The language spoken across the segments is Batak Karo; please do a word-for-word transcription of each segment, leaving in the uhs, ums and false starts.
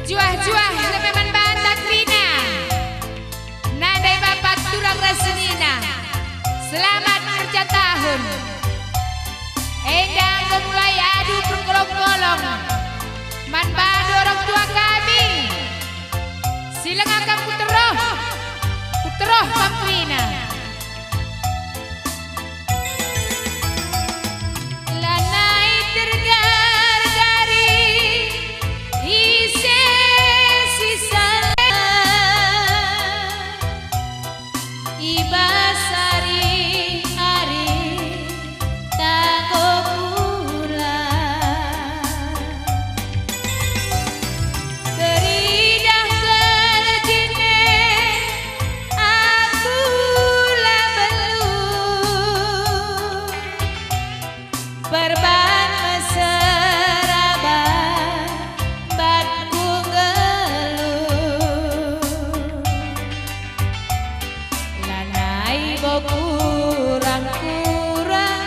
Juah-juah lebe man banta kerina. Nande bapa turang ras senina. Selamat kerja tahun. Enda enggo mulai adu perkolong-kolong. Man bandu orang tua kami. Si langa kam kuteroh. Kuteroh kam kerina. Lanai tergar-gari ise si salah, i bas ari-ari tanggo pulang. Teridah kerjine aku la beluh, perban mesera ban ku nggeluh. Lanai bo kurang-kurang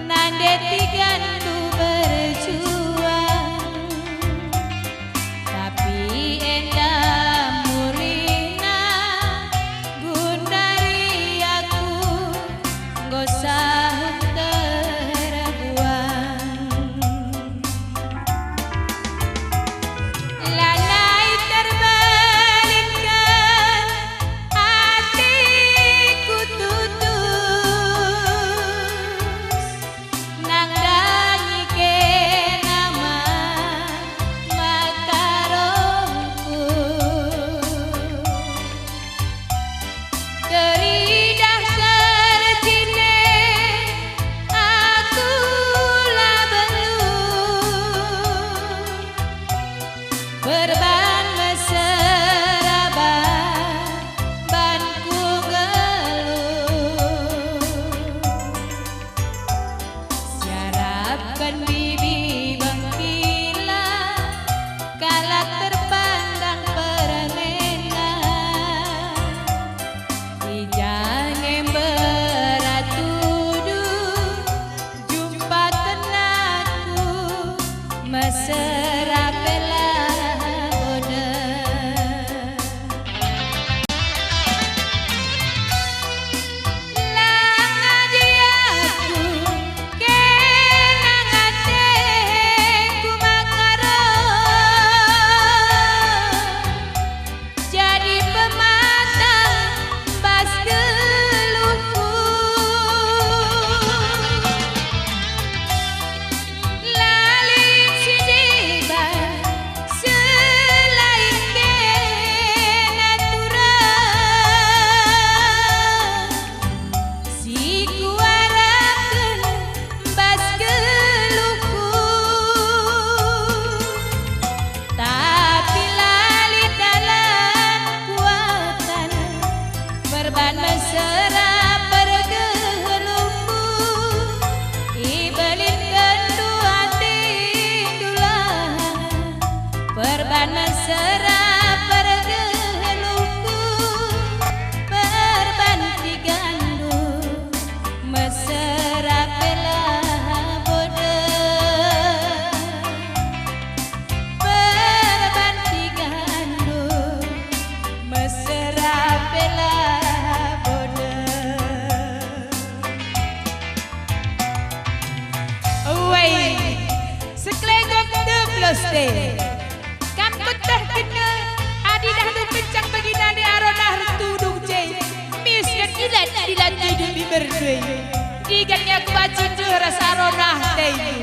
nande tigandu berjuang. Tapi enda mulihna gundari aku enggo sahun terbuang. Lanai terbelinken atiku tutus, nandangi kena man makarongku. Teridah kerjine aku la beluh, perban mesera ban ku nggeluh. Siarapken bibi bengkila, kalak terpandang permena. I ja nge mberat tuduh, jumpaken aku mesera pe la bodeh. Lang adi aku kena ateku maka reh jadi pematang bas geluhku. Lalin si deban selain kena turang si kuarapken bas geluhku. Tapi la lit dalan kuatan perban mesera pergeluhku, ibelinkenndu atendu lah perban mesera pergeluhku, perban tigandu mesera pe la bodeh. Perban tigandu mesera pe la bodeh. Wei, sekelenggok deblos deh. Kam keteh kene, adi dahndu kencang bagi nande aronah ertudung je, mis nge dilat-dilat hidup i berdua. Digan nge aku bacin reh ras aronah tendu.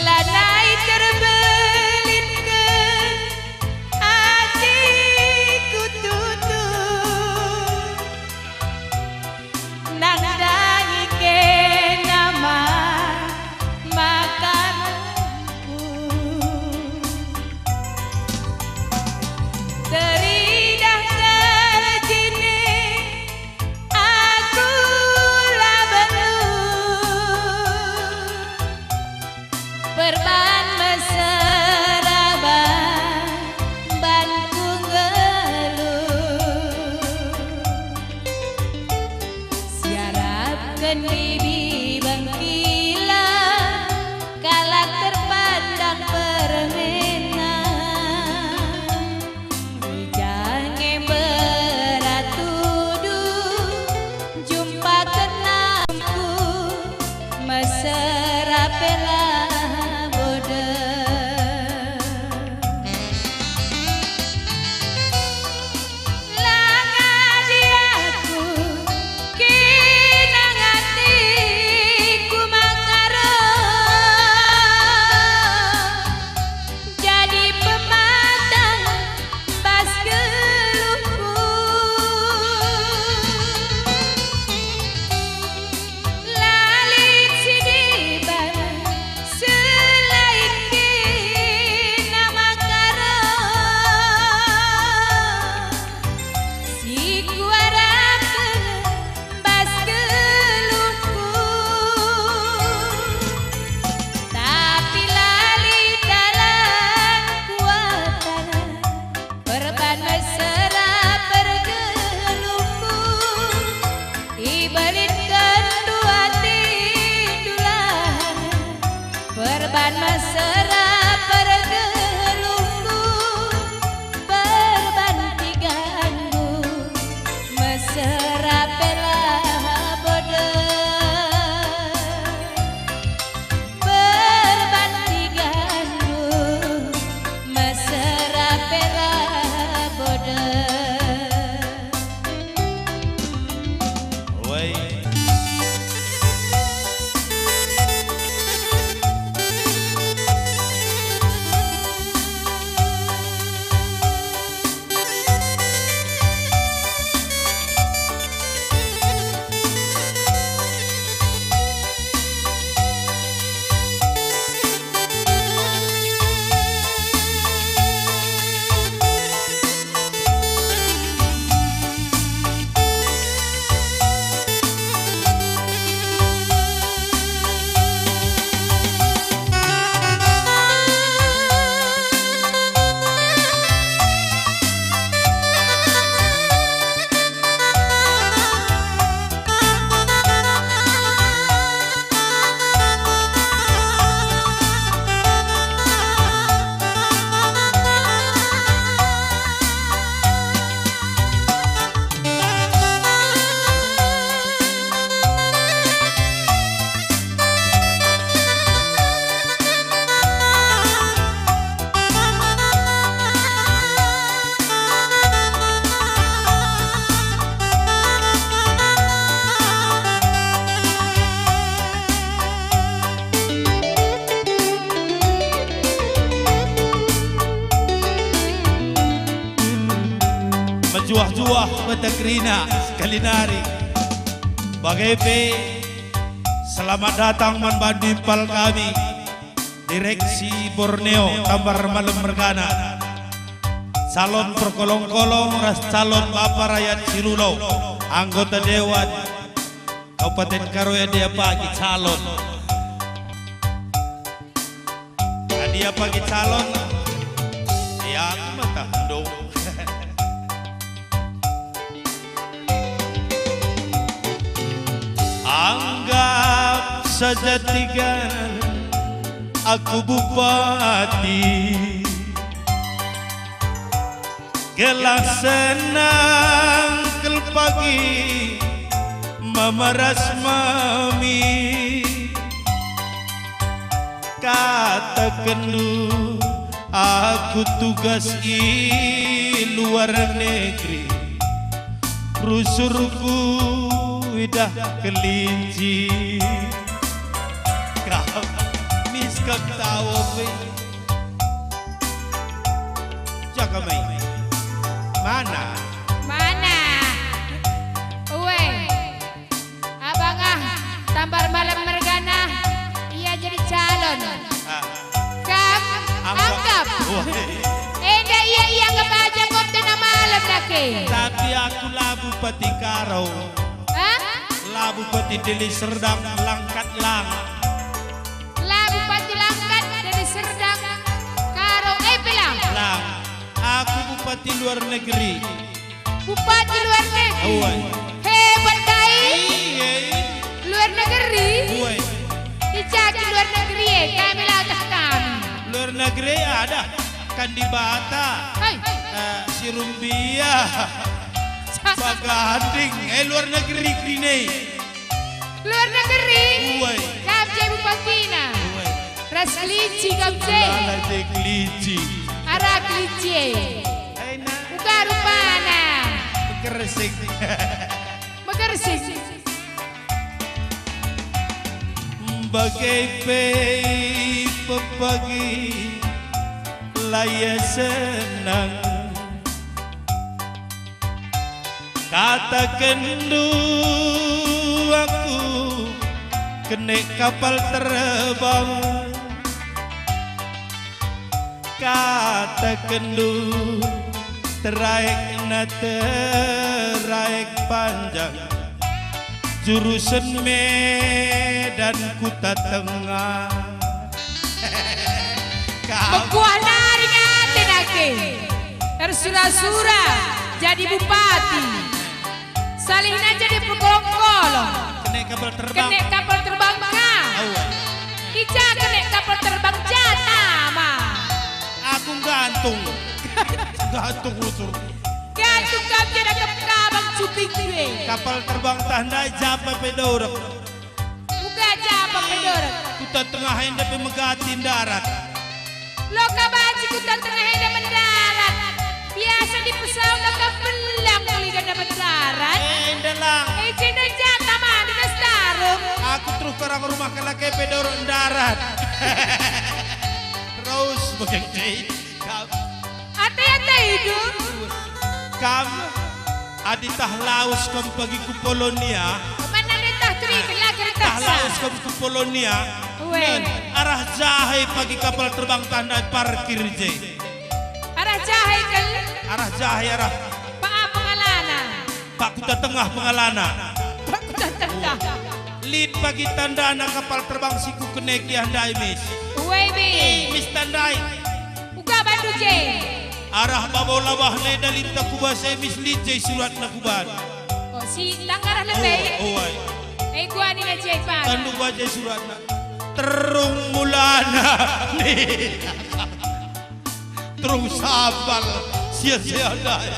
Lanai terbelinken atiku tutus, nandangi kena man makarongku. Teridah kerjine aku la beluh, perban mesera ban ku nggeluh. Siarapken bibi bengkila, kalak ter- Perban mesera pergeluhku, perban tiganndu, mesera pe la bodoh. Perban tiganndu, mesera pe la bodoh. Woi. Mejuah-juah mata kerina sekali nari. Bage pe, selamat datang man bandu impal kami. Direksi Borneo Tambar Malem mergana. Calon perkolong-kolong ras calon bapa rayat Sirulo, anggota dewan Kabupaten Karo, adi ia pagi calon. Adi ia pagi calon, ya aku mah tanduk. Anggap saja tiga aku bupati, gelah senang kal pagi mama ras mami. Katakenndu, aku tugas i luar negeri, rusurku idah kelinci. Kau miskap tawa pe. Jaga mai. Mana? Mana? Uwe. Abang ah, Tambar Malem mergana, ia jadi calon. Ah. Kam anggap. Anggap. Wah. Enda ia ianggap aja kotena malem dake. Tapi aku la Bupati Karo. Hah? La Bupati Deli Serdang, Langkat lang. La Bupati Langkat, Deli Serdang, Karo, eh, pe lang. Lang. Aku bupati luar negeri. Bupati luar negeri. Awai. Hebat kai. Iya, iya. Luar negeri. Awai. Icaki luar negeri, eh, kami latah kami. Luar negeri ada kan di Bata. Hai. Eh, si Rumbia. Baganding, eh, luar negeri kini. Luar negeri. Uwe. Kam je bupatina. Uwe. Ras kelinci kam je. Lala je kelinci. Ara kelinci e. Enak. Uga rupana. Mekersik. Mekersik. Bage pe pepagi la ia senang. Katakenndu aku kene kapal terbang. Katakenndu teraikna teraik panjang, jurusen Medan Kuta Tengah. Kau mekuah nari ate nake. Ersura-sura jadi bupati. Salihna jadi perkolong-kolong. Kene kapal terbang. Kene kapal terbang ka. Awa. Ica kene kapal Atur-utur. Gantung kam jadi akap kabang cuping gue. Kapal terbang tah ndai japa pe dorek. Uga japa pe dorek. Kuta tengah enda pe megati ndarat. Loka banci kuta tengah enda mendarat. Biasa di pesawat loka belang kali ganda mendarat. Eh, enda lang. Eh, jenda jata mandi nas tarung. Aku terus kerang rumah kalak pe dorek ndarat. Terus begeng. Kam. Ate-ate itu. Kam, adi tah lawes kam pagi ku Polonia. Mana ate tah turi, eh, kela kertas. Tah lawes kam ku Polonia. Ue. Nen, arah jahe pagi kapal terbang tah ndai parkir je. Arah jahe kel? Arah jahe, arah. Pa apa ngalana? Pa kuta tengah pengalana. Pa kuta tengah. Lit pagi tandana kapal terbang si kukene kiah ndai, Mis. Uwei, Bi. Eh, Mis tandai. Uga bandu je. Arah babo labah ne dalinta kubase, Mis, lit je suratna kuban. Oh, si tanggarah lebe. Oh, oh, ai. Eh, gua nina je pan. Tandu gua je suratna. Terung mulana. Nih. Terung sambal, sia-sia ndai.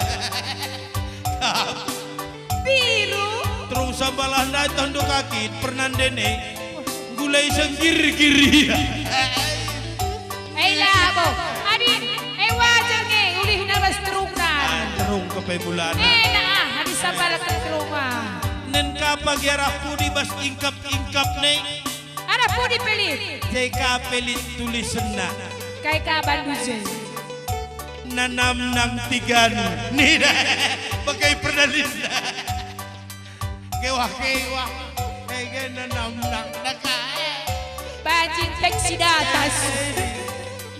Biru. Terung sambal ndai tah nduk akin, pernah ndene. Gulai senggir-gir. Eh, labo. Adi, eh, wajar nge, ulihna bas terungna. Ah, terung kepe bulan. Enak, ah, adi sambal ke terung, ah. Nen kapa giarah pudi bas ingkap-ingkap ne. Arah pudi pe lit? J K pe lit tulisenna. Kai ka bandu je? Nanam nang tigan. Nina, bage perdalinna. Kewah-kewah. Ege nanam nang daka. Banci infeksi datas.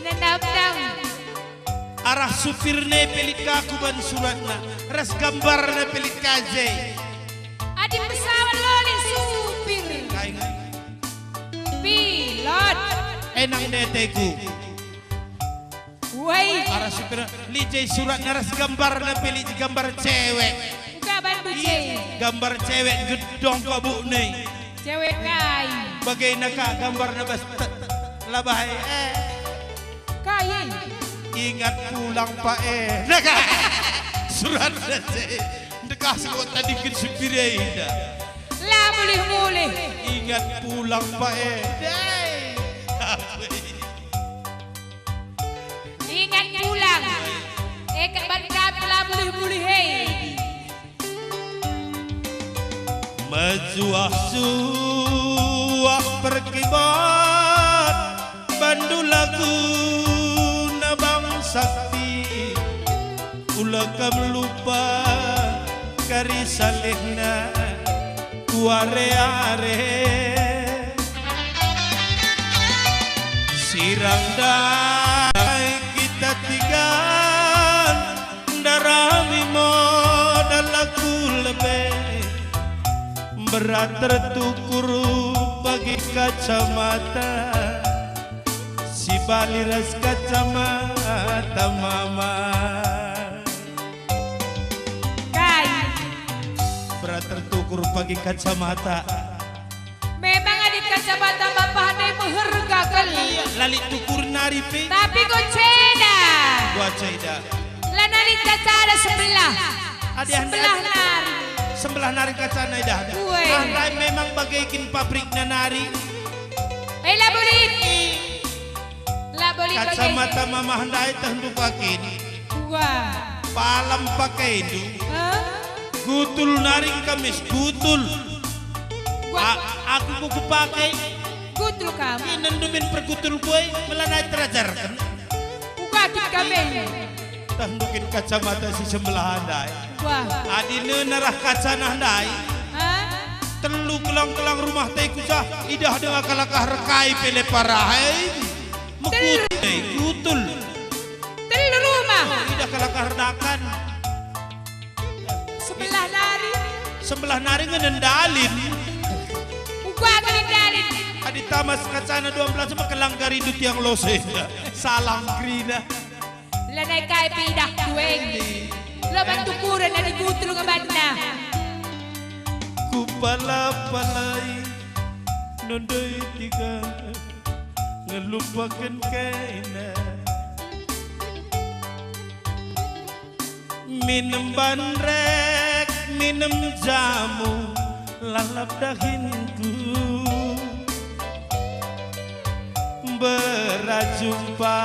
Nanam nang. Arah supir ne pe lit ka kuban suratna, ras gambarna pe lit ka je. Adi pesawat loli supir. Kai nge? Pilot. Enang de ateku. Woi. Arah supir lit je suratna ras gambarna pe lit je gambar cewek. Uga bandu je. Ih, gambar cewek gedong kabuk ne. Cewek kai? Bagena ka gambarna bas te-, labai. Eh. Kai? Ingat pulang, Pak, eh. Nah, kan? Surat je. Ndekah sekuat tadi kin supir enda. La mulih-mulih. Ingat pulang, Pak, eh. Dai. Ingat pulang. Eh, kaban kami la mulih-mulih, hei. Mejuah-juah perkibat bandu laguna Bang Sakti, ula kam lupa kari salihna ku are-are. Sirang ndai kita tiga, ndarami modal aku lebe, berat tertukur bagi kacamata, si bali ras kacamata mama. Kai? Berat tertukur bagi kacamata. Memang adi kacamata bapa ndai meherga kali. Iya, la lit tukur nari pe. Tapi go ceda. Gua ceda. Lanai lit kacana sebelah. Adi anda sebelah nari. Sebelah nari kacana idah. Ue. Ah, ndai memang bage kin pabrikna nari. Eh, la bulit. La bulit bage. Kacamata mamah ndai teh ndupakin. Wah. Palam pakendu. Hah? Gutul nari engka mis, gutul. Gua- A-, aku ku kupake. Gutul kam. Inen dumin pergutul kue, melanai terajarken. Uga kin kami. Tah ndukin kacamata si sebelah ndai. Wah. Adi nena rah kacana ndai. Hah? Telu kelang-kelang rumah teh kucah, idah denga kalak ah rekai pele parah, eh. Mekuti, eh, gutul. Telu rumah. Oh, idah kalak ah redakan. Sebelah nari. Sebelah nari ngenen dalin. Uga ngenen dalin. Adi tamas kacana dua belas maka langgar itu tiang lose. Salang kerina. Lanai kai pe idah kueng. Lo bantu kuren adi gutul ngebanna. Kupala-palai nondoi tiga ngelupaken kena. Minem banrek, minem jamu, lalap dahinku. Berajumpa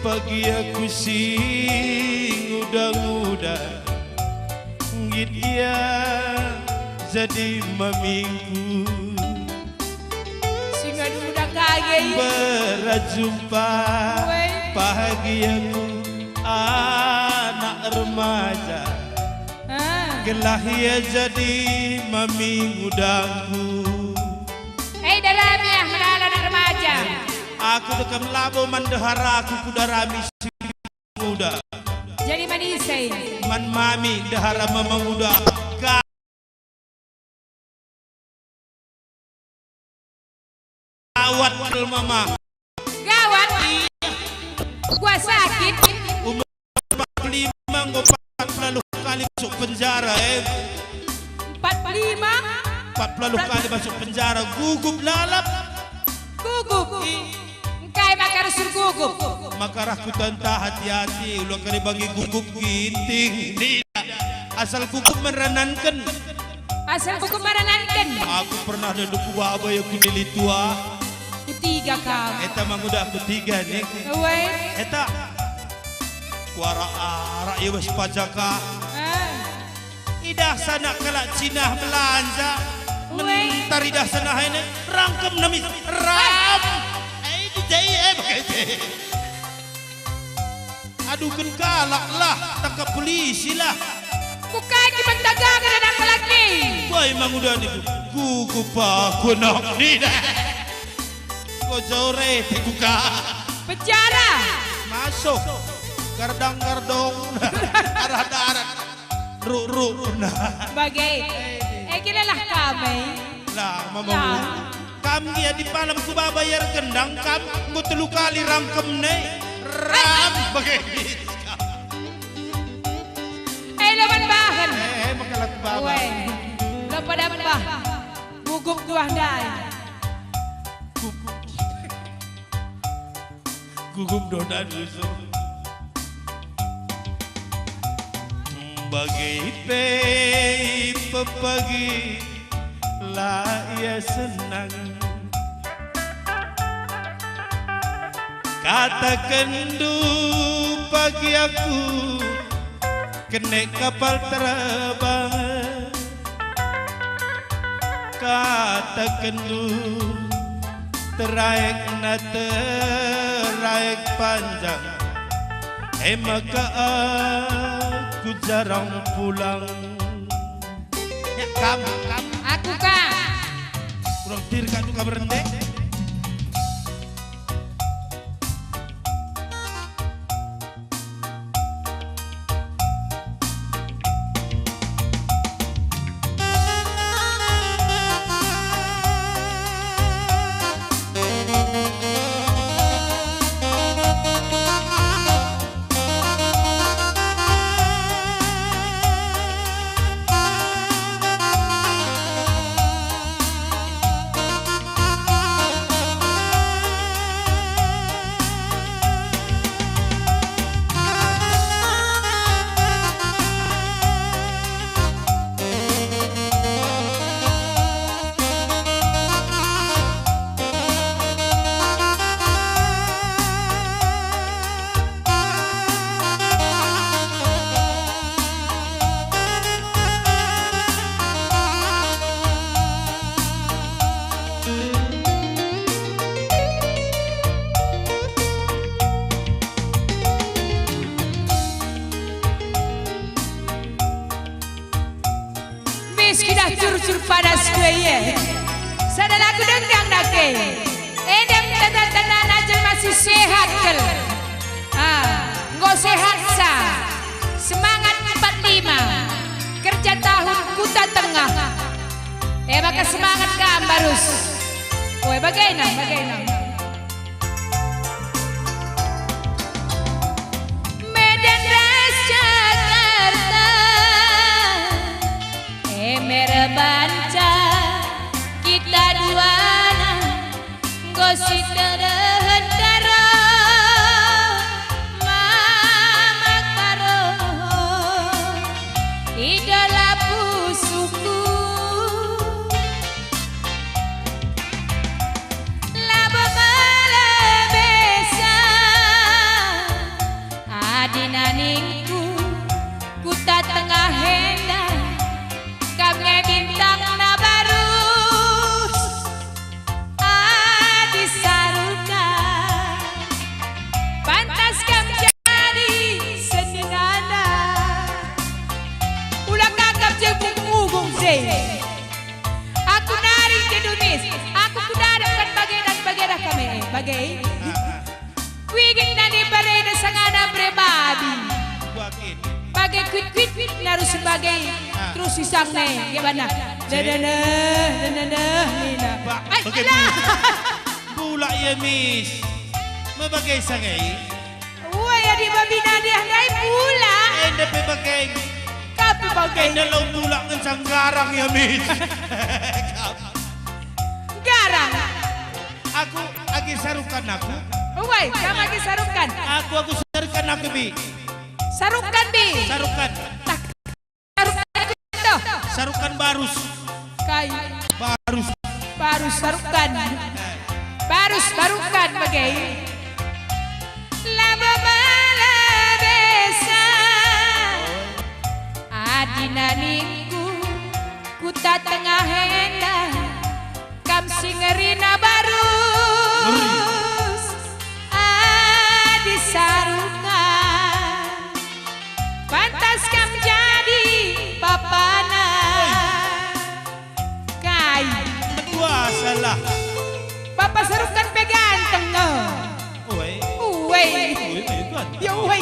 pagi aku si nguda-nguda, nggit ia jadi mamingku. Singa duda kage. Berajumpa. Weh. Pagi aku anak remaja. Ah. Gelah ia jadi mami ngudangku. Eh, darami ah, menala anak remaja. Aku dekam labo man ndeharaku ku darami si nguda. Jadi manise. Man mami ndehara mama nguda. Ga-, gawat kal mama. Gawat. Gua sakit. Umur empat puluh lima enggo empat puluh kali masuk penjara, eh. Empat puluh lima? Empat puluh kali masuk penjara, gugup lalap. Gugup. Engkai maka arus ergugup? Maka rah kutentah hati-hati, ulang kari bangi gugup ginting. Nina, asal gugup merananken. Asal gugup merananken. Aku pernah nanduk kubaba ya kunili tua. Kutiga kam. Eta mangudah kutiga nih. Weh. Eta. Kuarak-arak ya wes pajaka. Ah. Idah sanak kalak Cina belanja. Weh. Mentar idah sanak ini rangkem nami ram. Eh, di jai, eh, pakai jai. Aduken kalak lah, tangkap polisi lah. Kukai ki mentagaken anak laki. Wah, emang udah nih, gugup aku anak ni dah. Kau jauh rete kuka. Penjara. Masuk. Gardang-gardong. Arah darat. Ruk-ruk. Bage. Eh, kilalah kami. Lah, mama. Lah. Kam gia di palam kubaba ia ergendang, kam enggo telu kali rangkem ne. Ram, bage. Eh, lo man bahan. Eh, eh, maka lagu baba. Weh, lo pada mbah. Gugup kuah ndai. Gugup. Gugup dodan Yusuf. Bagi pe pepagi la ia senang. Kataken du pagi aku kene kapal terbang. Kataken du teraekna teraek panjang, e maka aku jarang pulang. Ya, kam, kam. Aku ka. Kurang tir ka tu kam rende. Mis kidah curcur padas kue ye. Sada lagu denggang dake. Edem tanda-tanda najel masih sehat kel. Ah, enggo sehat sa. Semangat empat lima. Kerja tahun Kuta Tengah. Eh, maka semangat kam, Barus. Oe, bagena, bagena. Medan ras Jakarta, Emer banca, kita duana, enggo si terehen karo, mama karo. Bage. Ah, ah. Kuidik nani barena sangana bere babi. Kuakin. Bage kuit-kuit narus bage. Ah. Terus sisang ne, gimana? Cek. Deneneh, deneneh, nina. Ba-, ai, bage alah. Bula. Bula ia, Mis. Me bage sangai. Woi, adi babi nadi ndai bula. Enda pe bage. Kape bage. Enda lau bula ngenca nggarang ia, Mis. Garang. Aku agi sarukan aku. Uwai, kam agi sarukan. Aku, aku sarukan aku, Bi. Sarukan, Bi. Sarukan. Tak. Sarukan aku tuh. Sarukan barus. Kai. Barus. Barus sarukan. Barus barukan bage. Labo mala desa. Adi naningku, kuta tengah enda. Kam si ngerina barus, adi sarukan, pantas kam jadi papana. Kai? Metua salah. Papa sarukan pe ganteng, no. Uwe. Uwe. Uwe, uwe, ganteng. Ya, uwe.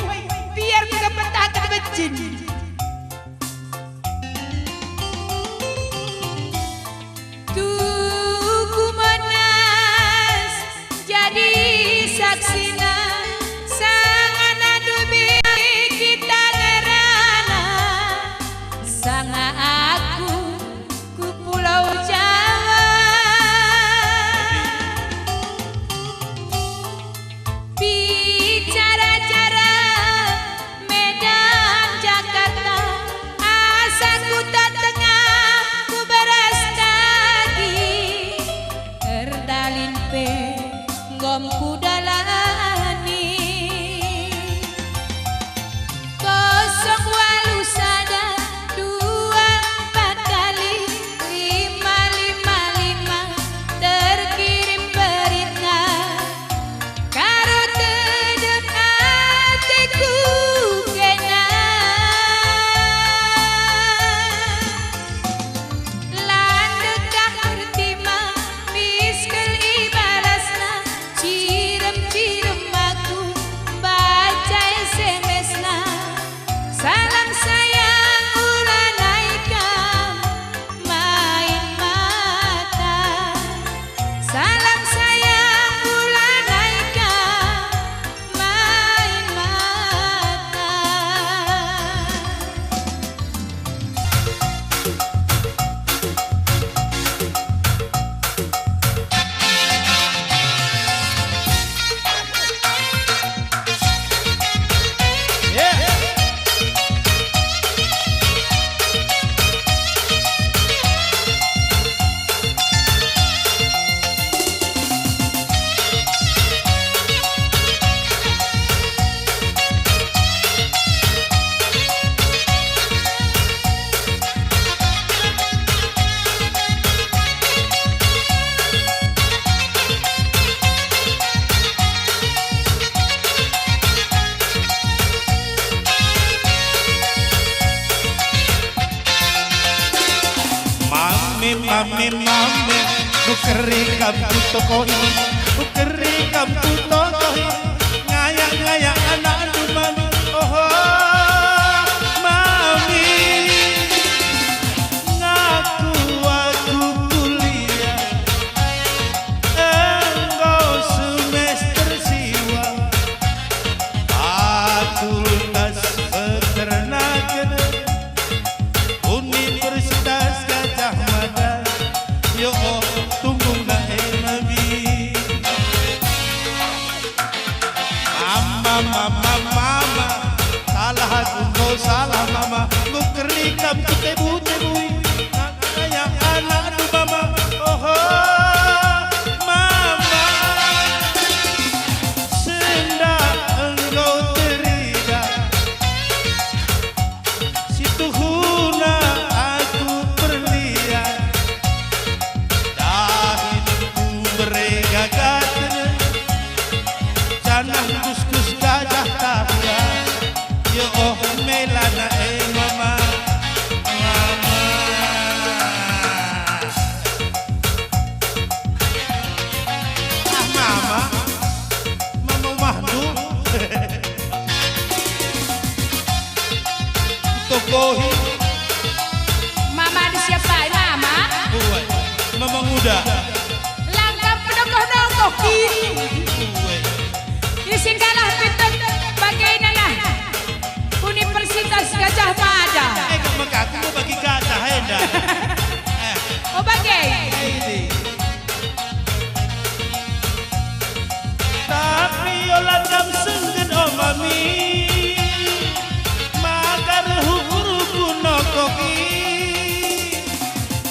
Biar juga petah tak becin. Tuku Monas jadi saksina, sangana dube kita ngerana, sanga aku ku Pulau Jawa. Bicara-cara Medan, Jakarta, asa kuta tengah ku beras daging, erdalin pe nggom kudalani. Kosong walu sada dua empat kali lima lima lima terkirim berita. Karo tedep ateku kena. Landekah ertima, miskel ibalasna, cirem-cirem aku baca S M S-na. Salam sayang, ulanai kam main mata. Salam sayang, ulanai kam main mata. Mame, mame, mame, kukeri kam ku toko i, kukeri kam ku toko i, ngayak-ngayak anakndu mami, oho, mami. Ngaku aku kuliah, enggo semester siwah, fakultas peternaken, Universitas Gajah Mada, yo, oh, tunggung dae mami. Mama, mama, mama, salah aku, enggo salah mama, enggo keri kam kutebu-tebui, ngayak anakndu mama, oho, mama, sendah enggo teridah. Situhuna aku perlian, dahin kubere gagaten, janah kuskus gajah Ih, isi kalah pinten bagena nah Universitas Gajah Mada. Eh, kak maka aku mau bagi gajah enda. Eh. Oh, bage. Eh, ini. Tapi ola kam sengget, o mami, maka reh ukurku nokohi.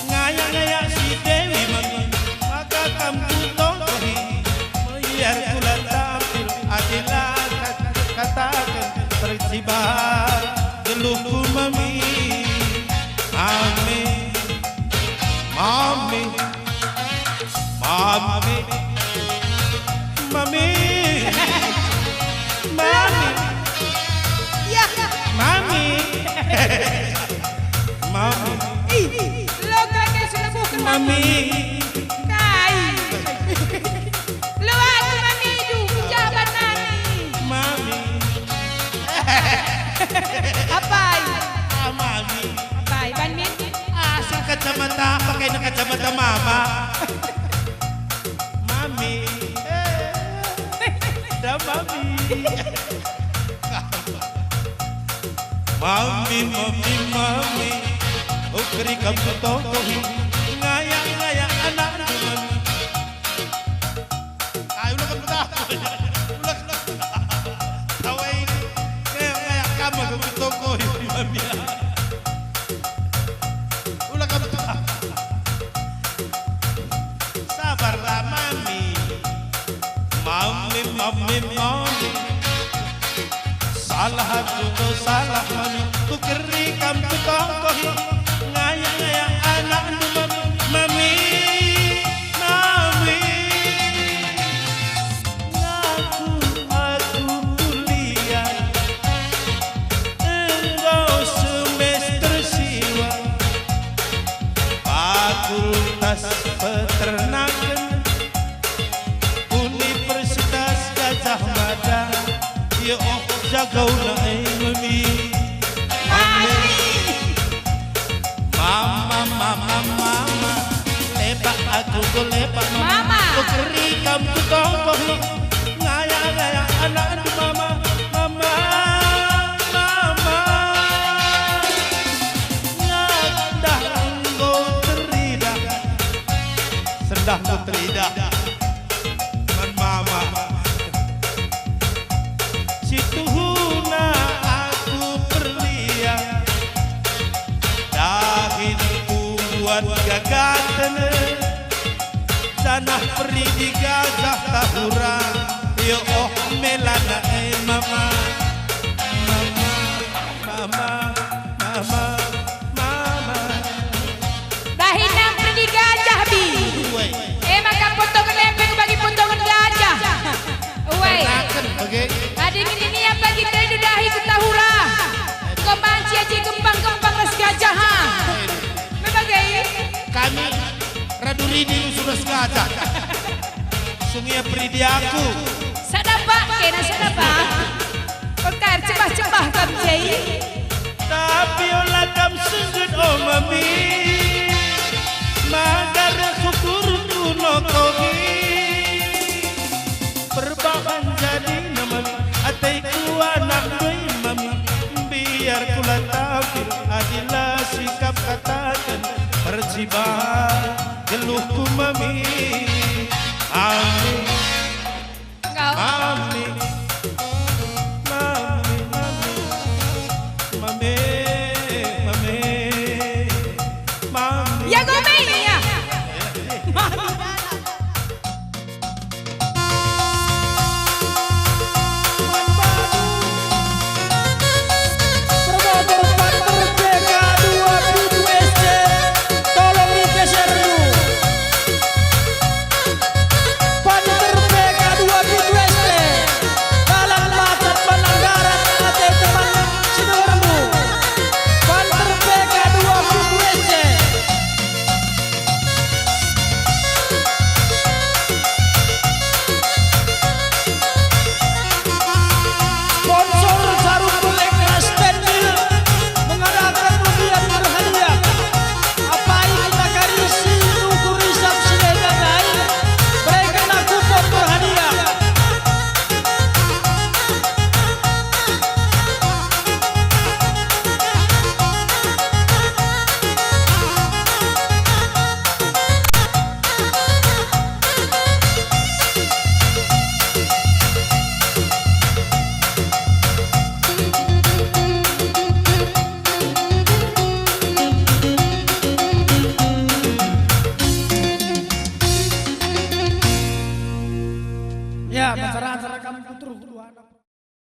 Ngayak-ngayak si Dewi mami, maka kam kutokohi. Biar kula tampil, adi la kat-, kataken perciban geluhku mami. Mami, mami, mami, mami, mami. Ya. Mami. Mami. Ih, lo kake sudah bukan Mami. Kai. Lo aku Mami, du, jaban Mami. Mami. Apai? Ah, Mami. Apai, ban Min? Ah, sing kacamata, pakai kacamata mama. Mami. Eh, da Mami. Mami, mami, mami, ukeri kam kutokohi, ngayak-ngayak anakku, mami. Ai, ula kam kutokohi, ula kam kutokohi. Tawai, ngayak-ngayak kam aku kutokohi, mami. Ula kam kutokohi. Sabarlah, mami. Mami, mami, mami. Salah aku, salah mami. Kukeri kam kutokohi. Ngayak-ngayak anakndu, mami. Mami, mami. Ngaku aku kuliah enggo semester siwah. Fakultas Peternaken, Universitas Gajah Mada, ya oh, jagauna e mami. Mami. Mama, mama, mama, lebak aku ku lebak mama. Mama. Ku keri kam ku tongkohi, ngaya-ngaya anakndu mama, mama, mama. Ngendah enggo teridah. Sendah ku teridah man mama. Situhuna aku perliah, dahin ku buat gagaten, janah peridi gajah Tahura, ya oh melana e mama, mama. Mama, mama, mama. Dahin nang peridi gajah, bi. Uwe. E maka potongen lempe bagi potongen gajah. Uwe. Ternaken bage. Adi nini nia bagi dahin dahi ku Tahura. Enggo banci aji gempang-gempang ras gajah, ha. Me bage. Kami radu ridi rusur ras gajah. Sungia peridi aku. Sada pak kena sada pak. Pekar cebah-cebah kam jai. Tapi ola kam sengget, o mami, maka reh ukurku nokohi. Perbahan jadi na mami, ateku anak doi mami. Biar kula tampil, adi la sikap kataken perciban geluhku mami. Amin. Enggak. Mami, mami, mami, mami, mami, mami. Ya, gue main, ya. Mami. Promotor Panter P K dua Pintu S C, tolong digeser dulu. Panter puluh anak